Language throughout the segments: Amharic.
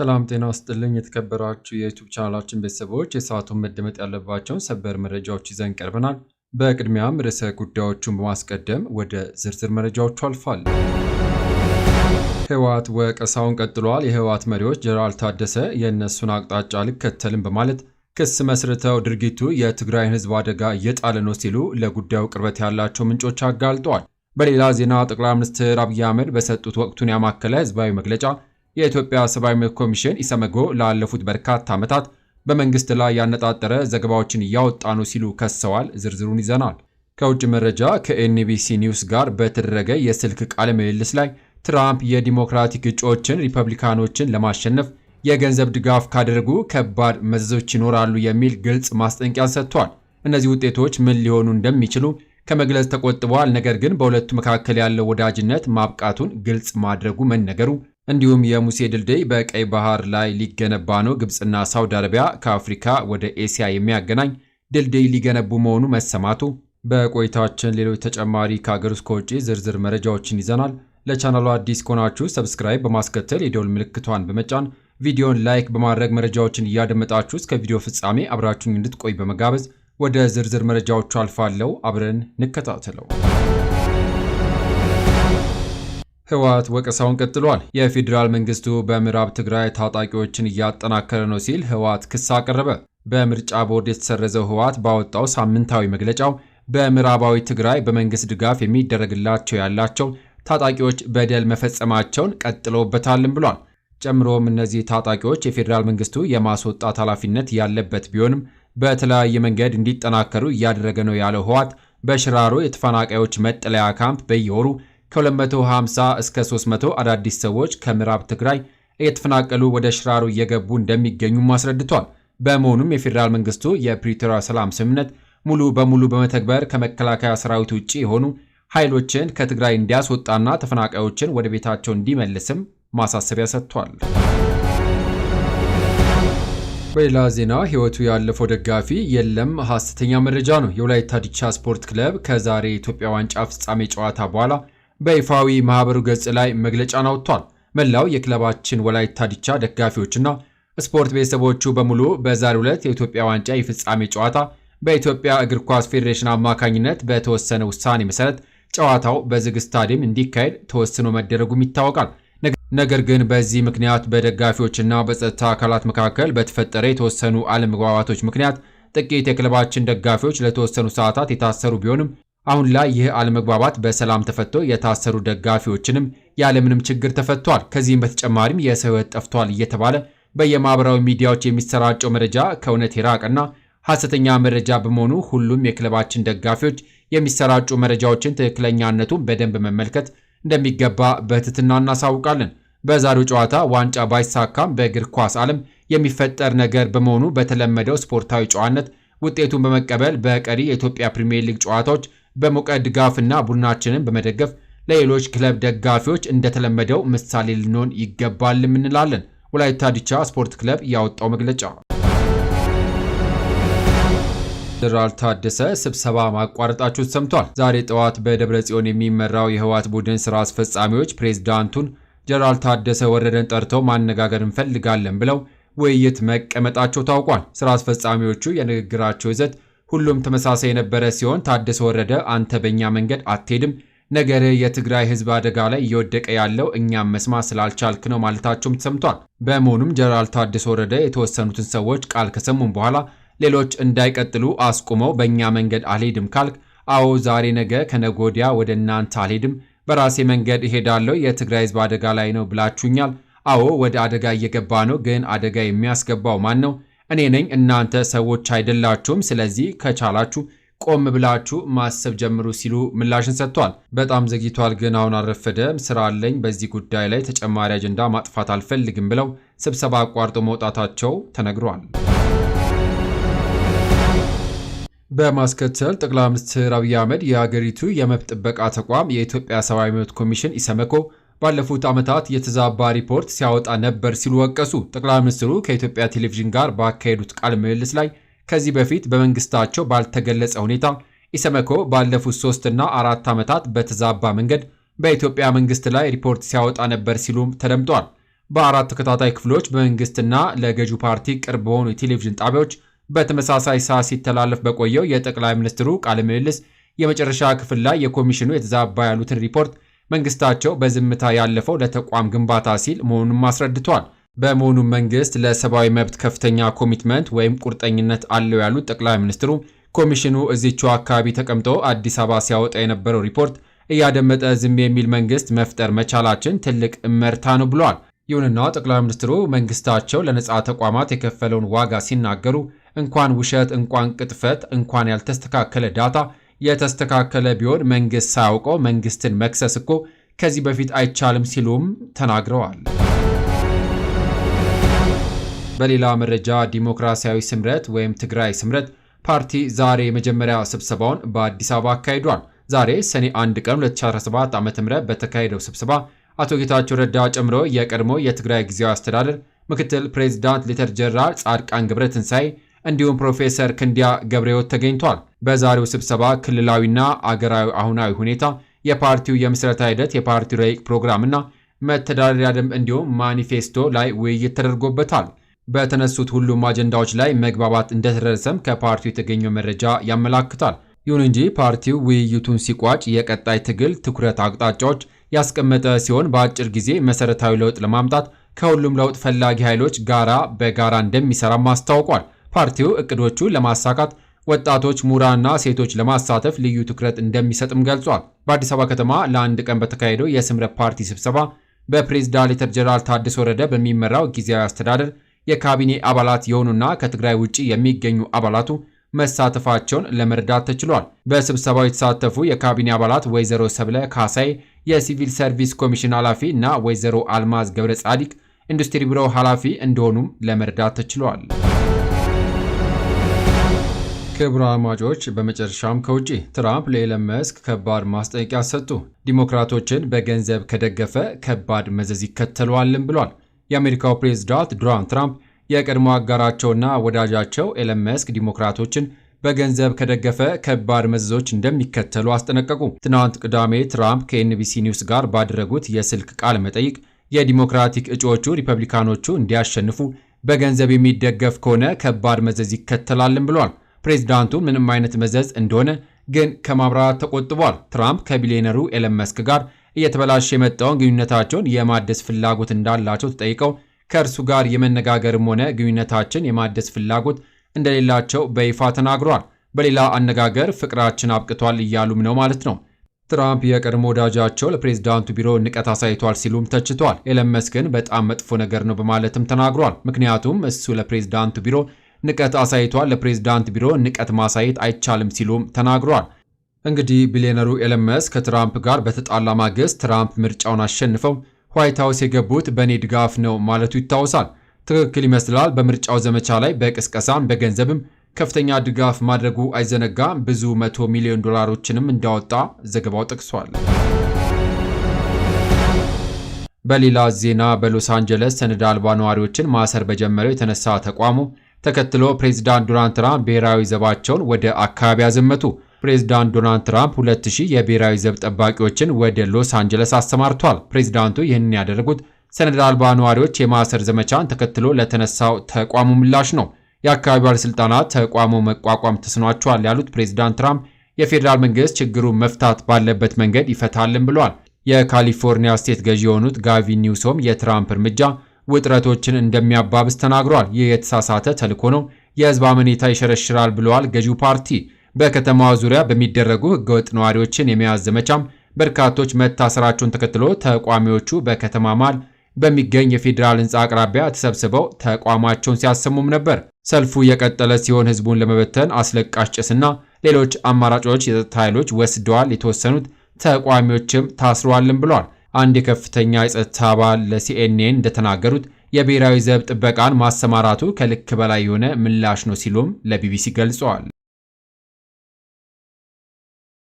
ሰላም ጤና ይስጥልኝ የተከበራችሁ የ YouTube ቻናላችን ቤተሰቦች፣ የሰዓቱን መደመጥ ያለባቸውን ሰበር መረጃዎች ይዘን ቀርበናል። በቅድሚያም ርዕሰ ጉዳዮቹን በማስቀደም ወደ ዝርዝር መረጃዎቹ አልፋለሁ። ህወሓት ወቀሳውን ቀጥሏል። የህወሓት መሪዎች ጀነራል ታደሰ የእነሱን አቅጣጫ አልከተልም በማለት ክስ መስርተው ድርጊቱ የትግራይን ህዝብ አደጋ እየጣለ ነው ሲሉ ለጉዳዩ ቅርበት ያላቸው ምንጮች አጋልጠዋል። በሌላ ዜና ጠቅላይ ሚኒስትር አብይ አህመድ በሰጡት ወቅቱን ያማከለ ህዝባዊ መግለጫ የኢትዮጵያ ሰብአዊ መብት ኮሚሽን ኢሰመጎ ላለፉት በርካታ ዓመታት በመንግስት ላይ ያነጣጠረ ዘገባዎችን እያወጣ ነው ሲሉ ከሰዋል። ዝርዝሩን ይዘናል። ከውጭ መረጃ ከ NBC News ጋር በተደረገ የስልክ ቃለ ምልልስ ላይ ትራምፕ የዲሞክራቲክ እጩዎችን ሪፐብሊካኖችን ለማሸነፍ የገንዘብ ድጋፍ ካደረጉ ከባድ መዘዞች ይኖራሉ የሚል ግልጽ ማስጠንቀቂያ ሰጥቷል። እነዚህ ውጤቶች ምን ሊሆኑ እንደሚችሉ ከመግለጽ ተቆጥበዋል። ነገር ግን በሁለቱ መካከል ያለው ወዳጅነት ማብቃቱን ግልጽ ማድረጉ መነገሩ፣ እንዲሁም የሙሴ ድልድይ በቀይ ባህር ላይ ሊገነባ ነው፣ ግብፅና ሳውዲ አረቢያ ከአፍሪካ ወደ ኤስያ የሚያገናኝ ድልድይ ሊገነቡ መሆኑ መሰማቱ። በቆይታችን ሌሎች ተጨማሪ ከሀገር ውስጥ ከውጭ ዝርዝር መረጃዎችን ይዘናል። ለቻናሉ አዲስ ከሆናችሁ subscribe በማስከተል የደወል ምልክቷን በመጫን ቪዲዮን like በማድረግ መረጃዎችን እያደመጣችሁ እስከ ቪዲዮ ፍጻሜ አብራችሁኝ እንድትቆይ በመጋበዝ ወደ ዝርዝር መረጃዎቹ አልፋለሁ። አብረን እንከታተለው። ህወሓት ወቀሳውን ቀጥሏል። የፌዴራል መንግስቱ በምዕራብ ትግራይ ታጣቂዎችን እያጠናከረ ነው ሲል ህወሓት ክስ አቀረበ። በምርጫ ቦርድ የተሰረዘው ህወሓት ባወጣው ሳምንታዊ መግለጫው በምዕራባዊ ትግራይ በመንግስት ድጋፍ የሚደረግላቸው ያላቸው ታጣቂዎች በደል መፈጸማቸውን ቀጥለውበታልም ብሏል። ጨምሮም እነዚህ ታጣቂዎች የፌዴራል መንግስቱ የማስወጣት ኃላፊነት ያለበት ቢሆንም በተለያየ መንገድ እንዲጠናከሩ እያደረገ ነው ያለው ህወሓት በሽራሮ የተፈናቃዮች መጠለያ ካምፕ በየወሩ ከ250 እስከ 300 አዳዲስ ሰዎች ከምዕራብ ትግራይ እየተፈናቀሉ ወደ ሽራሮ እየገቡ እንደሚገኙም አስረድቷል። በመሆኑም የፌዴራል መንግስቱ የፕሪቶሪያ ሰላም ስምምነት ሙሉ በሙሉ በመተግበር ከመከላከያ ሰራዊት ውጭ የሆኑ ኃይሎችን ከትግራይ እንዲያስወጣና ተፈናቃዮችን ወደ ቤታቸው እንዲመልስም ማሳሰቢያ ሰጥቷል። በሌላ ዜና ህይወቱ ያለፈው ደጋፊ የለም ሐሰተኛ መረጃ ነው። የወላይታ ዲቻ ስፖርት ክለብ ከዛሬ የኢትዮጵያ ዋንጫ ፍጻሜ ጨዋታ በኋላ በይፋዊ ማህበሩ ገጽ ላይ መግለጫን አውጥቷል። መላው የክለባችን ወላይታ ዲቻ ደጋፊዎችና ስፖርት ቤተሰቦቹ በሙሉ በዛሬው ዕለት የኢትዮጵያ ዋንጫ የፍጻሜ ጨዋታ በኢትዮጵያ እግር ኳስ ፌዴሬሽን አማካኝነት በተወሰነ ውሳኔ መሰረት ጨዋታው በዝግ ስታዲየም እንዲካሄድ ተወስኖ መደረጉም ይታወቃል። ነገር ግን በዚህ ምክንያት በደጋፊዎችና በጸጥታ አካላት መካከል በተፈጠረ የተወሰኑ አለመግባባቶች ምክንያት ጥቂት የክለባችን ደጋፊዎች ለተወሰኑ ሰዓታት የታሰሩ ቢሆንም አሁን ላይ ይህ አለመግባባት በሰላም ተፈቶ የታሰሩ ደጋፊዎችንም ያለምንም ችግር ተፈቷል። ከዚህም በተጨማሪም የሰው ሕይወት ጠፍቷል እየተባለ በየማህበራዊ ሚዲያዎች የሚሰራጨው መረጃ ከእውነት የራቀና ሐሰተኛ መረጃ በመሆኑ ሁሉም የክለባችን ደጋፊዎች የሚሰራጩ መረጃዎችን ትክክለኛነቱን በደንብ መመልከት እንደሚገባ በትህትና እናሳውቃለን። በዛሬው ጨዋታ ዋንጫ ባይሳካም በእግር ኳስ ዓለም የሚፈጠር ነገር በመሆኑ በተለመደው ስፖርታዊ ጨዋነት ውጤቱን በመቀበል በቀሪ የኢትዮጵያ ፕሪሚየር ሊግ ጨዋታዎች በሞቀ ድጋፍና ቡድናችንን በመደገፍ ለሌሎች ክለብ ደጋፊዎች እንደተለመደው ምሳሌ ልንሆን ይገባልም እንላለን። ወላይታ ዲቻ ስፖርት ክለብ ያወጣው መግለጫ። ጀነራል ታደሰ ስብሰባ ማቋረጣቸው ተሰምቷል። ዛሬ ጠዋት በደብረ ጽዮን የሚመራው የህወሓት ቡድን ስራ አስፈጻሚዎች ፕሬዝዳንቱን ጀነራል ታደሰ ወረደን ጠርተው ማነጋገር እንፈልጋለን ብለው ውይይት መቀመጣቸው ታውቋል። ስራ አስፈጻሚዎቹ የንግግራቸው ይዘት ሁሉም ተመሳሳይ የነበረ ሲሆን ታደሰ ወረደ አንተ በእኛ መንገድ አትሄድም፣ ነገር የትግራይ ህዝብ አደጋ ላይ እየወደቀ ያለው እኛም መስማት ስላልቻልክ ነው ማለታቸውም ተሰምቷል። በመሆኑም ጀነራል ታደሰ ወረደ የተወሰኑትን ሰዎች ቃል ከሰሙም በኋላ ሌሎች እንዳይቀጥሉ አስቁመው በእኛ መንገድ አልሄድም ካልክ፣ አዎ ዛሬ ነገ ከነገ ወዲያ ወደ እናንተ አልሄድም፣ በራሴ መንገድ እሄዳለሁ፣ የትግራይ ህዝብ አደጋ ላይ ነው ብላችሁኛል። አዎ ወደ አደጋ እየገባ ነው፣ ግን አደጋ የሚያስገባው ማን ነው? እኔ ነኝ፣ እናንተ ሰዎች አይደላችሁም። ስለዚህ ከቻላችሁ ቆም ብላችሁ ማሰብ ጀምሩ ሲሉ ምላሽን ሰጥቷል። በጣም ዘግይቷል፣ ግን አሁን አልረፈደም፣ ስራ አለኝ፣ በዚህ ጉዳይ ላይ ተጨማሪ አጀንዳ ማጥፋት አልፈልግም ብለው ስብሰባ አቋርጦ መውጣታቸው ተነግሯል። በማስከተል ጠቅላይ ሚኒስትር አብይ አህመድ የሀገሪቱ የመብት ጥበቃ ተቋም የኢትዮጵያ ሰብአዊ መብት ኮሚሽን ኢሰመኮ ባለፉት ዓመታት የተዛባ ሪፖርት ሲያወጣ ነበር ሲሉ ወቀሱ። ጠቅላይ ሚኒስትሩ ከኢትዮጵያ ቴሌቪዥን ጋር ባካሄዱት ቃለ ምልልስ ላይ ከዚህ በፊት በመንግስታቸው ባልተገለጸ ሁኔታ ኢሰመኮ ባለፉት 3 እና 4 ዓመታት በተዛባ መንገድ በኢትዮጵያ መንግስት ላይ ሪፖርት ሲያወጣ ነበር ሲሉም ተደምጧል። በአራት ተከታታይ ክፍሎች በመንግስትና ለገዢው ፓርቲ ቅርብ በሆኑ የቴሌቪዥን ጣቢያዎች በተመሳሳይ ሰዓት ሲተላለፍ በቆየው የጠቅላይ ሚኒስትሩ ቃለ ምልልስ የመጨረሻ ክፍል ላይ የኮሚሽኑ የተዛባ ያሉትን ሪፖርት መንግስታቸው በዝምታ ያለፈው ለተቋም ግንባታ ሲል መሆኑን አስረድቷል። በመሆኑም መንግስት ለሰብአዊ መብት ከፍተኛ commitment ወይም ቁርጠኝነት አለው ያሉት ጠቅላይ ሚኒስትሩ ኮሚሽኑ እዚቹ አካባቢ ተቀምጦ አዲስ አበባ ሲያወጣ የነበረው ሪፖርት እያደመጠ ዝም የሚል መንግስት መፍጠር መቻላችን ትልቅ እመርታ ነው ብለዋል። ይሁንና ጠቅላይ ሚኒስትሩ መንግስታቸው ለነፃ ተቋማት የከፈለውን ዋጋ ሲናገሩ እንኳን ውሸት፣ እንኳን ቅጥፈት፣ እንኳን ያልተስተካከለ data የተስተካከለ ቢሆን መንግስት ሳያውቀው መንግስትን መክሰስ እኮ ከዚህ በፊት አይቻልም ሲሉም ተናግረዋል። በሌላ መረጃ ዲሞክራሲያዊ ስምረት ወይም ትግራይ ስምረት ፓርቲ ዛሬ የመጀመሪያ ስብሰባውን በአዲስ አበባ አካሂዷል። ዛሬ ሰኔ 1 ቀን 2017 ዓ.ም በተካሄደው ስብሰባ አቶ ጌታቸው ረዳ ጨምሮ የቀድሞ የትግራይ ጊዜያዊ አስተዳደር ምክትል ፕሬዚዳንት ሌተናል ጀነራል ጻድቃን ገብረትንሳኤ እንዲሁም ፕሮፌሰር ክንዲያ ገብረሕይወት ተገኝቷል። በዛሬው ስብሰባ ክልላዊና አገራዊ አሁናዊ ሁኔታ፣ የፓርቲው የምስረታ ሂደት፣ የፓርቲው ረቂቅ ፕሮግራምና መተዳደሪያ ደንብ እንዲሁም ማኒፌስቶ ላይ ውይይት ተደርጎበታል። በተነሱት ሁሉም አጀንዳዎች ላይ መግባባት እንደተደረሰም ከፓርቲው የተገኘው መረጃ ያመላክታል። ይሁን እንጂ ፓርቲው ውይይቱን ሲቋጭ የቀጣይ ትግል ትኩረት አቅጣጫዎች ያስቀመጠ ሲሆን በአጭር ጊዜ መሰረታዊ ለውጥ ለማምጣት ከሁሉም ለውጥ ፈላጊ ኃይሎች ጋራ በጋራ እንደሚሰራም አስታውቋል። ፓርቲው እቅዶቹን ለማሳካት ወጣቶች፣ ምሁራንና ሴቶች ለማሳተፍ ልዩ ትኩረት እንደሚሰጥም ገልጿል። በአዲስ አበባ ከተማ ለአንድ ቀን በተካሄደው የስምረት ፓርቲ ስብሰባ በፕሬዝዳንት ሌተናል ጀነራል ታደሰ ወረደ በሚመራው ጊዜያዊ አስተዳደር የካቢኔ አባላት የሆኑና ከትግራይ ውጭ የሚገኙ አባላቱ መሳተፋቸውን ለመረዳት ተችሏል። በስብሰባው የተሳተፉ የካቢኔ አባላት ወይዘሮ ሰብለ ካሳይ የሲቪል ሰርቪስ ኮሚሽን ኃላፊ እና ወይዘሮ አልማዝ ገብረ ጻዲቅ ኢንዱስትሪ ቢሮ ኃላፊ እንደሆኑም ለመረዳት ተችሏል። ክቡራን አድማጮች፣ በመጨረሻም ከውጪ ትራምፕ ለኤለን መስክ ከባድ ማስጠንቀቂያ ሰጡ። ዲሞክራቶችን በገንዘብ ከደገፈ ከባድ መዘዝ ይከተለዋልም ብሏል። የአሜሪካው ፕሬዝዳንት ዶናልድ ትራምፕ የቀድሞ አጋራቸውና ወዳጃቸው ኤለን መስክ ዲሞክራቶችን በገንዘብ ከደገፈ ከባድ መዘዞች እንደሚከተሉ አስጠነቀቁ። ትናንት ቅዳሜ ትራምፕ ከኤንቢሲ ኒውስ ጋር ባደረጉት የስልክ ቃለ መጠይቅ የዲሞክራቲክ እጩዎቹ ሪፐብሊካኖቹ እንዲያሸንፉ በገንዘብ የሚደገፍ ከሆነ ከባድ መዘዝ ይከተላልም ብሏል። ፕሬዝዳንቱ ምንም አይነት መዘዝ እንደሆነ ግን ከማብራራት ተቆጥቧል። ትራምፕ ከቢሊዮነሩ ኤለን መስክ ጋር እየተበላሸ የመጣውን ግንኙነታቸውን የማደስ ፍላጎት እንዳላቸው ተጠይቀው ከእርሱ ጋር የመነጋገርም ሆነ ግንኙነታችን የማደስ ፍላጎት እንደሌላቸው በይፋ ተናግሯል። በሌላ አነጋገር ፍቅራችን አብቅቷል እያሉም ነው ማለት ነው። ትራምፕ የቀድሞ ወዳጃቸው ለፕሬዝዳንቱ ቢሮ ንቀት አሳይቷል ሲሉም ተችቷል። ኤለን መስክን በጣም መጥፎ ነገር ነው በማለትም ተናግሯል። ምክንያቱም እሱ ለፕሬዝዳንቱ ቢሮ ንቀት አሳይቷል፣ ለፕሬዝዳንት ቢሮ ንቀት ማሳየት አይቻልም ሲሉም ተናግሯል። እንግዲህ ቢሊዮነሩ ኤለን መስክ ከትራምፕ ጋር በተጣላ ማግስት ትራምፕ ምርጫውን አሸንፈው ዋይት ሀውስ የገቡት በእኔ ድጋፍ ነው ማለቱ ይታወሳል። ትክክል ይመስላል። በምርጫው ዘመቻ ላይ በቅስቀሳም በገንዘብም ከፍተኛ ድጋፍ ማድረጉ አይዘነጋም። ብዙ 100 ሚሊዮን ዶላሮችንም እንዳወጣ ዘገባው ጠቅሷል። በሌላ ዜና በሎስ አንጀለስ ሰነድ አልባ ነዋሪዎችን ማሰር በጀመረው የተነሳ ተቃውሞ ተከትሎ ፕሬዚዳንት ዶናልድ ትራምፕ ብሔራዊ ዘባቸውን ወደ አካባቢ አዘመቱ። ፕሬዚዳንት ዶናልድ ትራምፕ 2000 የብሔራዊ ዘብ ጠባቂዎችን ወደ ሎስ አንጀለስ አሰማርቷል። ፕሬዚዳንቱ ይህንን ያደረጉት ሰነድ አልባ ነዋሪዎች የማሰር ዘመቻን ተከትሎ ለተነሳው ተቃውሞ ምላሽ ነው። የአካባቢው ባለሥልጣናት ተቃውሞ መቋቋም ተስኗቸዋል ያሉት ፕሬዚዳንት ትራምፕ የፌዴራል መንግስት ችግሩን መፍታት ባለበት መንገድ ይፈታልን ብለዋል። የካሊፎርኒያ ስቴት ገዢ የሆኑት ጋቪን ኒውሶም የትራምፕ እርምጃ ውጥረቶችን እንደሚያባብስ ተናግሯል። ይህ የተሳሳተ ተልዕኮ ነው፣ የህዝብ አመኔታ ይሸረሽራል ብለዋል ገዢው ፓርቲ። በከተማዋ ዙሪያ በሚደረጉ ህገወጥ ነዋሪዎችን የመያዝ ዘመቻም በርካቶች መታሰራቸውን ተከትሎ ተቃዋሚዎቹ በከተማ መሃል በሚገኝ የፌዴራል ህንፃ አቅራቢያ ተሰብስበው ተቃውሟቸውን ሲያሰሙም ነበር። ሰልፉ የቀጠለ ሲሆን ህዝቡን ለመበተን አስለቃሽ ጭስና ሌሎች አማራጮች የጸጥታ ኃይሎች ወስደዋል። የተወሰኑት ተቃዋሚዎችም ታስረዋልም ብለዋል። አንድ የከፍተኛ የጸጥታ አባል ለሲኤንኤን እንደተናገሩት የብሔራዊ ዘብ ጥበቃን ማሰማራቱ ከልክ በላይ የሆነ ምላሽ ነው ሲሉም ለቢቢሲ ገልጸዋል።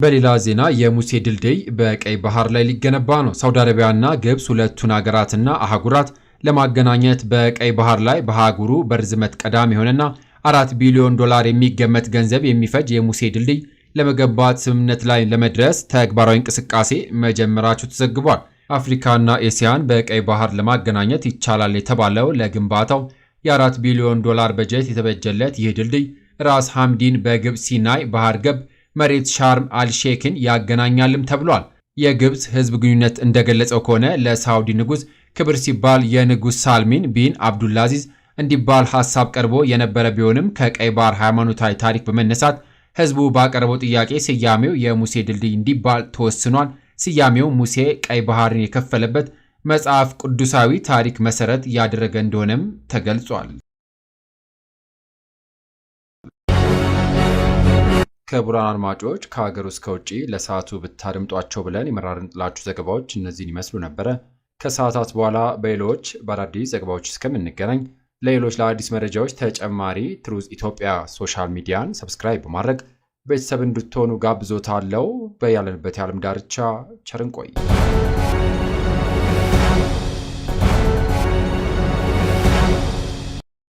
በሌላ ዜና የሙሴ ድልድይ በቀይ ባህር ላይ ሊገነባ ነው። ሳውዲ አረቢያና ግብፅ ሁለቱን ሀገራትና አህጉራት ለማገናኘት በቀይ ባህር ላይ በአህጉሩ በርዝመት ቀዳሚ የሆነና 4 ቢሊዮን ዶላር የሚገመት ገንዘብ የሚፈጅ የሙሴ ድልድይ ለመገንባት ስምምነት ላይ ለመድረስ ተግባራዊ እንቅስቃሴ መጀመራቸው ተዘግቧል። አፍሪካና ኤስያን በቀይ ባህር ለማገናኘት ይቻላል የተባለው ለግንባታው የ4 ቢሊዮን ዶላር በጀት የተበጀለት ይህ ድልድይ ራስ ሐምዲን በግብፅ ሲናይ ባህር ገብ መሬት ሻርም አልሼክን ያገናኛልም ተብሏል። የግብፅ ሕዝብ ግንኙነት እንደገለጸው ከሆነ ለሳውዲ ንጉሥ ክብር ሲባል የንጉሥ ሳልሚን ቢን አብዱልአዚዝ እንዲባል ሐሳብ ቀርቦ የነበረ ቢሆንም ከቀይ ባህር ሃይማኖታዊ ታሪክ በመነሳት ሕዝቡ ባቀረበው ጥያቄ ስያሜው የሙሴ ድልድይ እንዲባል ተወስኗል። ስያሜው ሙሴ ቀይ ባህርን የከፈለበት መጽሐፍ ቅዱሳዊ ታሪክ መሰረት ያደረገ እንደሆነም ተገልጿል። ክቡራን አድማጮች፣ ከሀገር ውስጥ ከውጭ ለሰዓቱ ብታደምጧቸው ብለን የመራረጥንላችሁ ዘገባዎች እነዚህን ይመስሉ ነበረ። ከሰዓታት በኋላ በሌሎች በአዳዲስ ዘገባዎች እስከምንገናኝ ለሌሎች ለአዲስ መረጃዎች ተጨማሪ ትሩዝ ኢትዮጵያ social media ን subscribe በማድረግ ቤተሰብ እንድትሆኑ ጋብዞታለው። በያለንበት የዓለም ዳርቻ ቸር እንቆይ።